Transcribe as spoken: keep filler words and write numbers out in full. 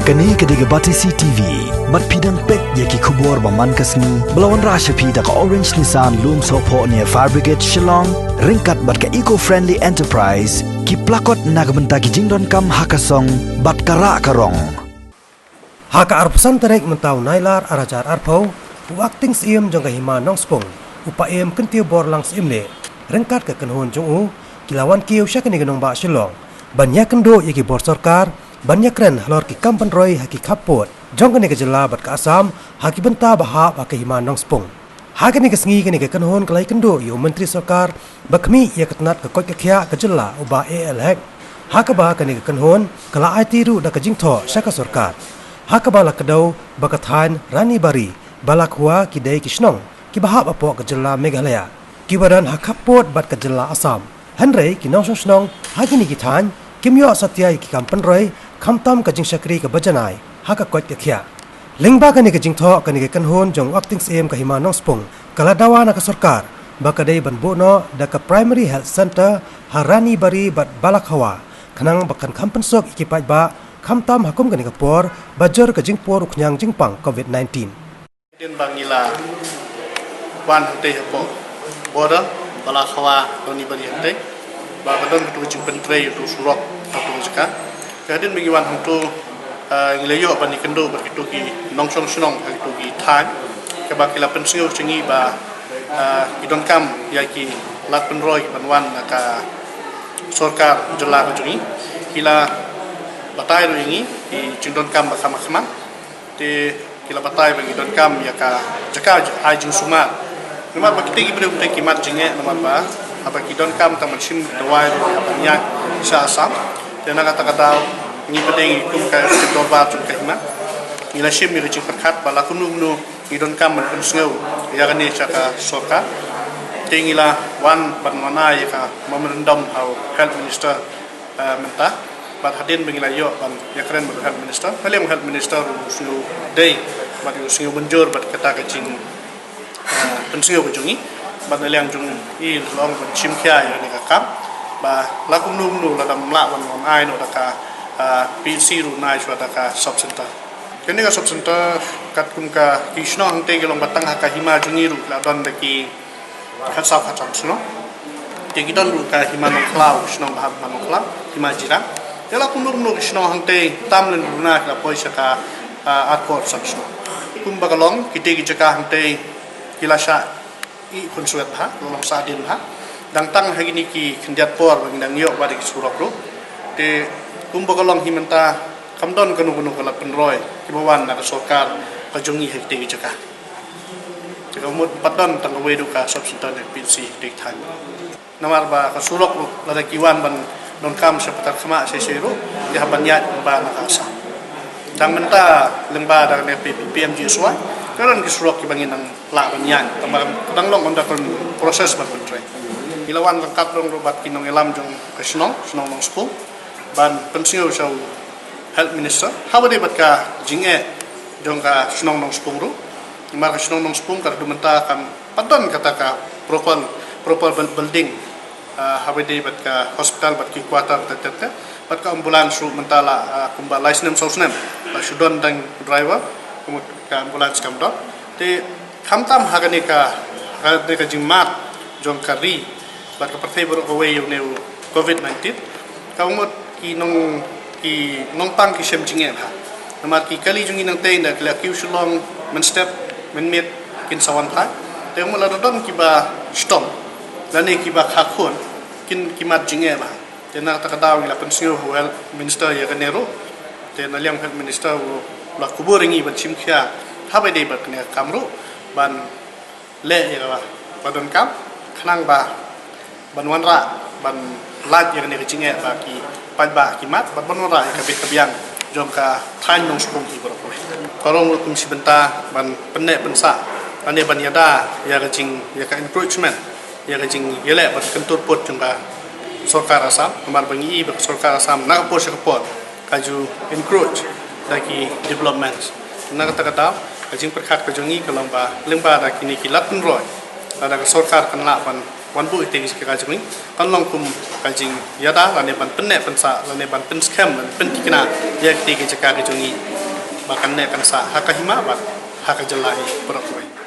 Kane ka dei ka Batesi T V. Bad phi dang peit ïa ki khubor ba man ka sngi ba la wanrah sha phi da ka Orange Nissan Lum Sohphoh near Fire Brigade Shillong, ryngkat bad ka Eco Friendly Enterprise, ki plakot na ka bynta ki jingdonkam ha ka song bad ka rah ka rong. Ha ka arphew san tarik mynta u Nailar ar hajar arphew, u Acting Syiem jong ka Hima Nongspung, u Paiem Kyntiew Borlang Syiemlieh, ryngkat ka kynhun jong u, ki la wan kiew sha kane ka nongbah Shillong ban ïakynduh ïa ki bor sorkar ban ïakren halor ki kam pynroi ha ki khappud jong kane ka jylla bad ka Assam ha ki bynta ba hap ha ka Hima Nongspung. Ha kane ka sngi kane ka kynhun ka la ïakynduh ïa u Myntri Sorkar ba khmih ïa ka tnat ka koit ka khiah ka jylla, u Bah A L Hek. Ha kaba kane ka kynhun ka la aiti ruh da ka jingthoh sha ka sorkar, ha kaba la kdew ba ka thaiñ Ranibari, Balakhua ki dei ki shnong kiba hap hapoh ka jylla Meghalaya, kiba don ha khappud bad ka jylla Assam. Hynrei ki nongshong shnong ha kine ki thaiñ kim ïoh satia ïa ki kam pynroi, khamtam ka jingshakri kaba janai ha ka koit ka khiah. Lyngba kane ka jingthoh, kane ka kynhun jong u Acting Syiem ka Hima Nongspung ka la dawa na ka sorkar ba ka dei ban buh noh da ka Primary Health Centre ha Ranibari bad Balakhua, khnang ba kan kham pynsuk ïa ki paidbah, khamtam ha kum kane ka por ba jur ka jingpur u khñiang jingpang covid nineteen. Hadien ba ngi la wan hangtei hapoh border, Balakhua, Ranibari hangtei, ba ka don katu ka jingpyntrei utu u surok ha katu ka jaka. Te hadien ba ngi wan hangtu, eh, ngi la ïoh ban ïakynduh bad kitu ki nongshong shnong ha kitu ki thaiñ, kaba ki la pynsngew sha ngi ba, eh, ki donkam ïa ki lad pynroi ban wan na ka sorkar jylla ka jong ngi. Ki la batai ruh ïa ngi ki jingdonkam ba kham kham. Te ki la batai ba ngi donkam ïa ka jaka ai jingsumar. Namar ba kita ki briew kita ki mat jingeh, namar ba haba ki donkam tang ban shim dawai ruh ïa ban ïaid sha Assam. Te na kata ka daw ngi pat ngi kum ka executive dorbar jong ka Hima, ngi la shim ïa ka jingpyrkhat ba la kumno kumno ngi donkam ban pynsngew ïa kane sha ka sorkar. Te ngi la wan ban wan ai ïa ka memorandum ha u Health Minister, eh, mynta. Bad hadien ba ngi la ïoh ban ïakren bad u Health Minister, na liang u Health Minister u sngew dei bad u sngew mynjur bad kata ka jing, eh, pynsngew ka jong ngi. Bad na liang jong i la ong ban shim khia ïa kane ka kam, ba la kumno kumno lada ym lah ban wan ai noh da ka, eh, P H C ruh nai shuwa da ka sub center. Kane ka sub center katkum ka ki shnong hangtei ki long ba tang ha ka Hima jong ngi ruh la don da ki khatsaw khatsan shnong. Te ki don ruh ka Hima Nongkhlaw, shnong ba hap Hima Nongkhlaw, Hima Jirang. Te la kumno kumno ki shnong hangtei tam lynruna ki la poi sha ka, ah, arphew san shnong. Kumba ka long, kita ki jaka hangtei ki la shah ih khun swet bha, la long sah dien bha. Dang tang ha kine ki khyndiat por ba ngi dang ïoh ba da ki surok ruh. Te kumba ka long hi mynta kam don kano kano ka lad pynroi kiba wan na ka sorkar ka jong ngi ha kita ki jaka. Te ka mut pat don tang kawei ruh ka sub center ne P H C te thaiñ. Namar ba ka surok ruh lada ki wan ban donkam sha Patharkhmah sha sha ruh, ki hap ban ïaid lyngba na ka Assam. Tang mynta lyngba da kane P P M G S Y ka don ki surok kiba ngin nang lah ban ïaid. Tang ba dang long under process ban pyntrei. Ngi la wan ryngkat ruh bad ki nongïalam jong ka shnong, shnong Nongspung, ban pynsngew sha u Health Minister, haba dei bad ka jingeh jong ka shnong Nongspung ruh. Namar ka shnong Nongspung ka ruh mynta kam pat don kata ka proper, proper buil-, building, ah, haba dei bad ka hospital, bad ki quarter, te, te, te, bad ka ambulance ruh mynta la, ah, kumba lai snem saw snem la shu don tang driver, kumut ka ambulance kam don. Te khamtam ha kane ka, ha kane ka jingmad jong ka ri bad ka pyrthei baroh kawei ïa une u covid nineteen, ka mut ki nong, ki nongpang ki shem jingeh bha. Namar ki kali jong ngi nangtei ynda ki la kiew Shillong mynstep mynmiet kin sa wan phai. Te mut lada don kiba shitom lane kiba kha khun, kin ki mad jingeh bha. Te na kata ka daw ngi la pynsngew ha u Health Minister ïa kane ruh. Te na liang Health Minister u la kubur ïa ngi ban shim khia haba dei bad kane ka kam ruh, ban leh ïa kaba donkam khnang ba ban wanrah ban lait ïa kane ka jingeh ba ki paidbah ki mad, bad ban wanrah ïa ka bit ka biang jong ka thaiñ Nongspung hi baroh kawei. Ka long ruh kum shi bynta ban pynneh pynsah lane ban ïada ïa ka jing, ïa ka encroachment, ïa ka jingïaleh bad kyntur pud jong ka sorkar Assam. Namar ba ngi i ba ka sorkar Assam na ka por sha ka por ka ju encroach da ki developments. Na kata ka daw ka jingpyrkhat ka jong ngi ka long ba lyngba da kine ki lad pynroi, lada ka sorkar kan lah ban wan buh ïa kine ki jaka jong ngi, kan long kum ka jingïada lane ban pynneh pynsah lane ban pynskhem lane pynthikna ïa kine ki jaka ka jong ngi. ba kan neh kan sah ha ka hima bad ha ka jylla hi paralok.